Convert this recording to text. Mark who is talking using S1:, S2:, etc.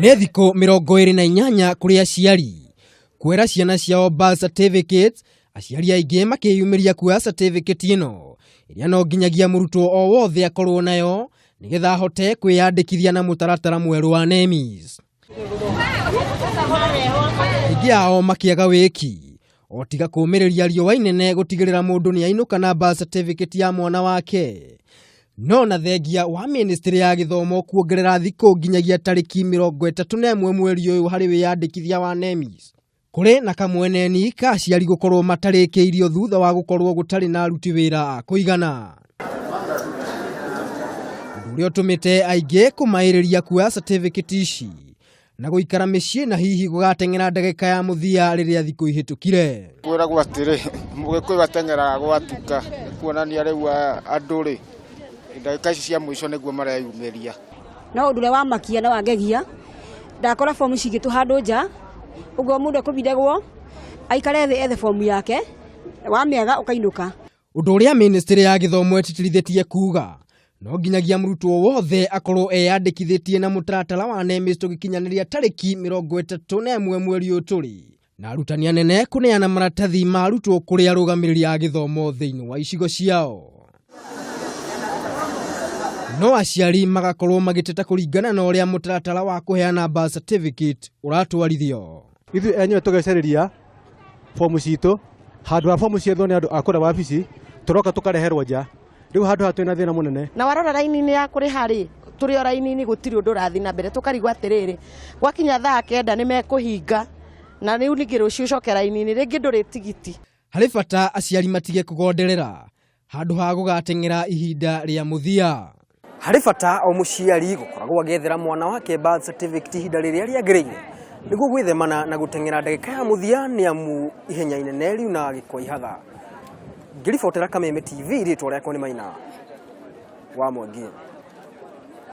S1: Nĩ thikũ 28 kũrĩ aciari kwĩra ciana ciao birth certificates, aciari aingĩ makĩyumĩria kuoya certificate ĩno ĩrĩa no nginyagia mũrutwo o wothe akorwo nayo nĩgetha ahote kwĩyandĩkithia na mũtaratara mwerũ wa NEMIS. Aingĩ ao makĩaga wĩki o tiga kũmĩrĩria riũa inene gũtigĩrĩra mũndũ nĩ ainũka na birth certificate ya mwana wake. No na thengia wa ministry ya gĩthomo kuongerera thikũ nginyagia tarĩki 31 mweri ũyũ harĩ wĩyandĩkithia wa NEMIS, kũrĩ na kamweneni ka aciari gũkorwo matarĩkĩirio thutha wa gũkorwo gũtarĩ na aruti wĩra a kũigana, ũndũ ũrĩa ũtũmĩte aingĩ kũmaĩrĩria kuoya certificate ici na gũikara mĩciĩ na hihi gũgateng'era ndagĩka ya mũthia rĩrĩa thikũ ihĩtũkire.
S2: Kwĩragwo atĩrĩ, mũgĩkũyũ ateng'eraga gwatuka, nĩ kuonania rĩu andũ rĩ, ndagĩka ici cia mũico nĩguo mareyumĩria.
S3: No ũndũ ũrĩa wamakia na wangegia, ndakora fomu cigĩtwo handũ nja, ũguo mũndũ ekũbindagwo aikare thĩ ethe fomu yake, wamĩaga ũkainũka.
S1: Ũndũ ũrĩa ministry ya gĩthomo ĩtĩtĩrithĩtie kuga no nginyagia mũrutwo wothe akorwo eyandĩkithĩtie na mũtaratara wa NEMIS tũgĩkinyanĩria tarĩki 31 mweri ũyũ tũrĩ, na arutani anene kũneana maratathi ma arutwo kũrĩ arũgamĩrĩri a gĩthomo thĩinĩ wa icigo ciao. No aciari magakorwo magĩteta kũringana na ũrĩa mũtaratara wa kũheana birth certificate ũratwarithio.
S4: Ithuĩ enyewe tũgecarĩria fomu citũ handũ ha fomu ciethwo nĩ andũ a kũrĩa wabici, tũroka tũkareherwo nja. Rĩu handũ haha twĩna thĩna mũnene.
S5: Na warora raini-inĩ ya kũrĩha rĩ, tũrĩ o raini-inĩ, gũtirĩ ũndũ ũrathiĩ na mbere. Tũkarigwo atĩrĩrĩ, gwakinya thaa 9 nĩ mekũhinga, na rĩu ningĩ rũciũ ũcoke raini-inĩ, rĩngĩ ndũrĩ tigiti.
S1: Harĩ bata aciari matige kũgonderera handũ ha gũgateng'era ihinda rĩa mũthia. Harĩ bata o mũciari gũkoragwo agĩethera mwana wake birth certificate ihinda rĩrĩa rĩagĩrĩire nĩguo gwĩthemana na gũteng'era ndagĩka ya mũthia, nĩ amu ihenya inene riunaga gĩkwa ihatha. Ngĩribotera Kameme TV, rĩtwa rĩakwa nĩ Maina wa Mwangi.